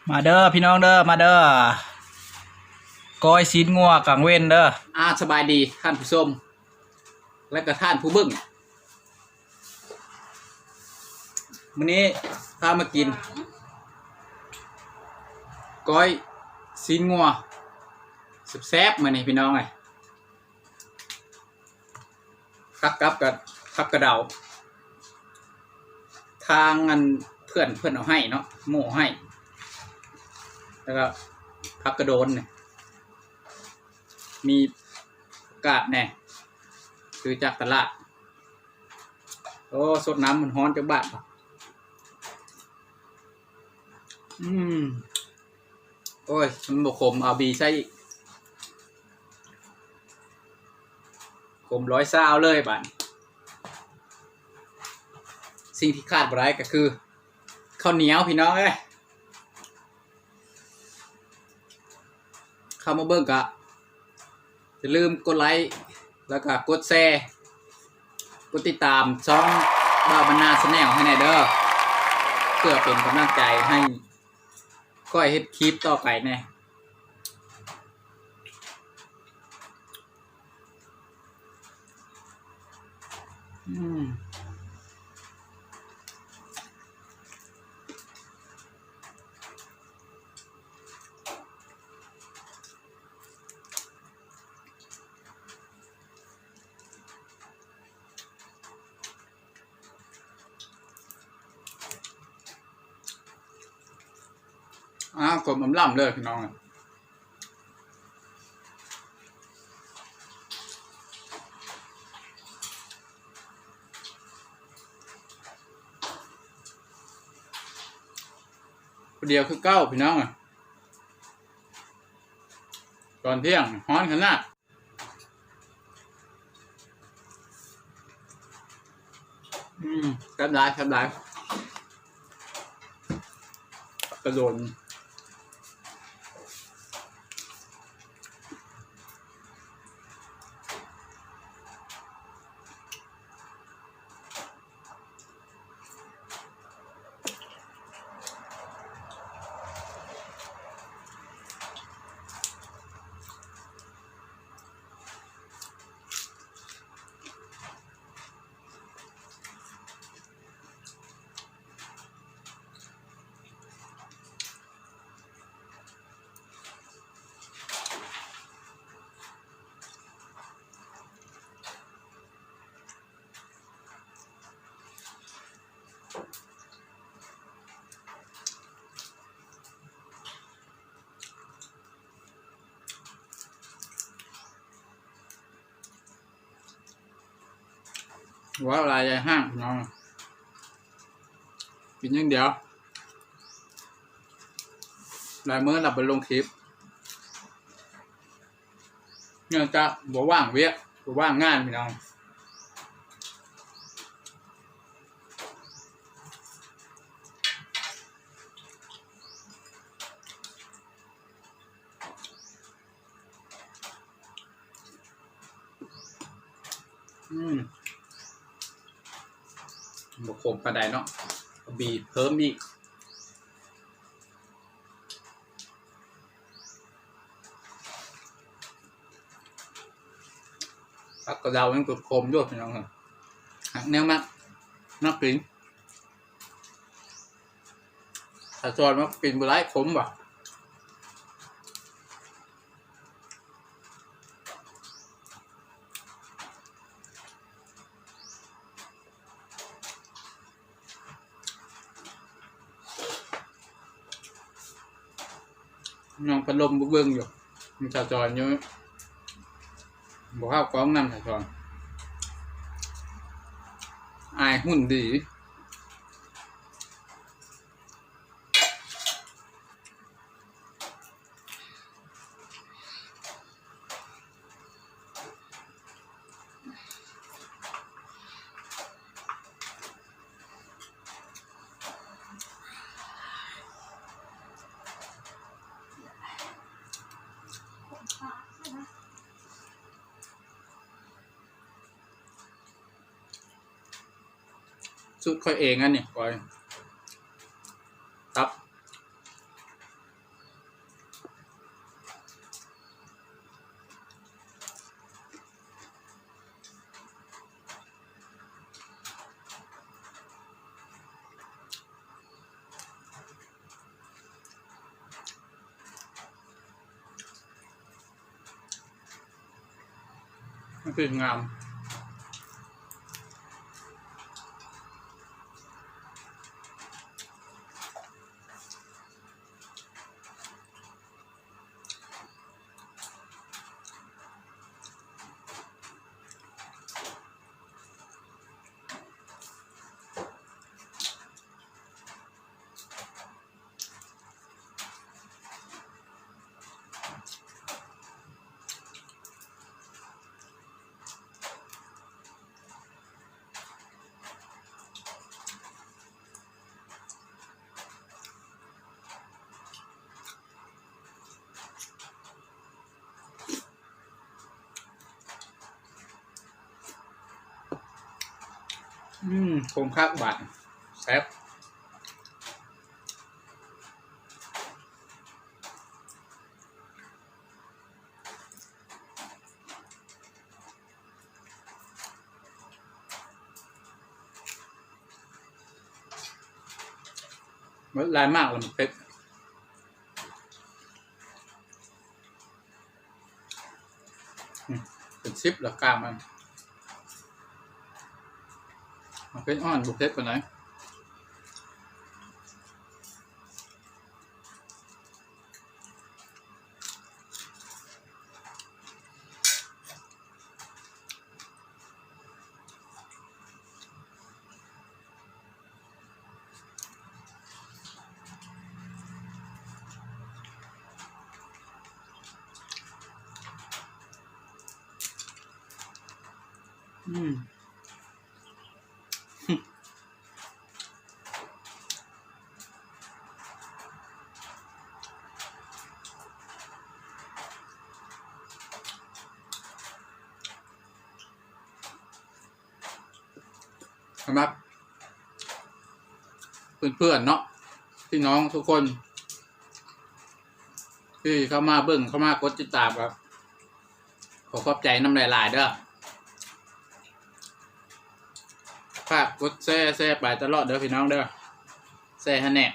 ມາເດີພີ່ນ້ອງເດີ ມາເດີ ກ້ອຍຊີ້ນງົວກາງເວັນເດີ. ອາ ສະບາຍດີທ່ານຜູ້ຊົມ ແລະກະທ່ານຜູ້ເບິ່ງ. ມື້ນີ້ພາມາກິນກ້ອຍຊີ້ນງົວແຊບໆ ມື້ນີ້ພີ່ນ້ອງເອີຍ. ຄັກກັບກັບຜັກກະເດົາ ທາງອັນເພື່ອນເພິ່ນເອົາໃຫ້ເນາະ ໝູ່ເອົາໃຫ້ ແລ້ວກໍຜັກກະໂດນນີ້ ມີຜັກກາດແດ່ ຊື້ຈາກຕະຫຼາດ. ໂອ້ ສົດນ້ຳຮ້ອນໆ ຈັກບາດ. ອືມ ໂອ້ຍ ມັນບໍ່ຂົມ ເອົາບີໃສ່ອີກ ຂົມຮ້ອຍຊາວເລີຍບາດນີ້. ສິ່ງທີ່ຂາດບໍ່ໄດ້ກໍຄືເຂົ້າໜຽວ ພີ່ນ້ອງເອີຍ. ເຂົ້າມາເບິ່ງກະຢ່າລືມກົດໄລ້ ແລ້ວກະກົດແຊ ກົດຕິດຕາມຊ່ອງບ່າວບັນນາແຊນແນວໃຫ້ແດ່ເດີ ເພື່ອເປັນກຳລັງໃຈໃຫ້ຂ້ອຍເຮັດຄລິບຕໍ່ໄປແດ່. ອືມ ອ້າວ ກົມອຳລຳເລີຍພີ່ນ້ອງ. ຜູ້ດຽວຄືເກົ່າພີ່ນ້ອງ. ຕອນທ່ຽງຮ້ອນຂະໜາດ. ອືມ ແຊບຫຼາຍ ແຊບຫຼາຍ ກະໂດນ. ເວົ້າຫຼາຍຢ່າຫ້າງເນາະ ກິນຢ່າງດຽວ ຫຼາຍມື້ລະບໍ່ລົງຄລິບ ເນື່ອງຈາກບໍ່ວ່າງວຽກ ບໍ່ວ່າງງານ ພີ່ນ້ອງ. ອືມ ບໍ່ຂົມປານໃດເນາະ ບີບເພີ່ມອີກ. ຜັກກະເດົາຍັງຕົວຂົມຢູ່ ພີ່ນ້ອງເອີຍ ແນວມັກ ມັກກິນ. ຖ້າສອນມັນກິນບໍ່ໄດ້ ຂົມຫວາ. ນ້ອງພັດລົມເບິ່ງຢູ່ ມັນສະຈອນຢູ່ ບໍ່ເຂົ້າກ້ອງນຳສະຈອນ ອາຍຫຸ່ນດີ. ສູດຂ້ອຍເອງອັນນີ້ ກ້ອຍຕັບ ຄືງາມ. ອືມ ຂົມຄັກບາດ ແຊບ. ໝົດຫຼາຍໝາກແລ້ວ ໝາກເຜັດ ອືມ ເປັນສິບແລ້ວກ້າງມັນ. ໝາກເຜັດອ່ອນ ບໍ່ເຜັດປານໃດ. ອືມ. ສຳລັບເພື່ອນໆເນາະ ພີ່ນ້ອງທຸກຄົນ ທີ່ເຂົ້າມາເບິ່ງ ເຂົ້າມາກົດຕິດຕາມ ກໍຂໍຂອບໃຈນຳຫຼາຍໆເດີ້. ຝາກກົດແຊ ແຊໄປຕະຫຼອດເດີ້ພີ່ນ້ອງເດີ້ ແຊໃຫ້ແນ່.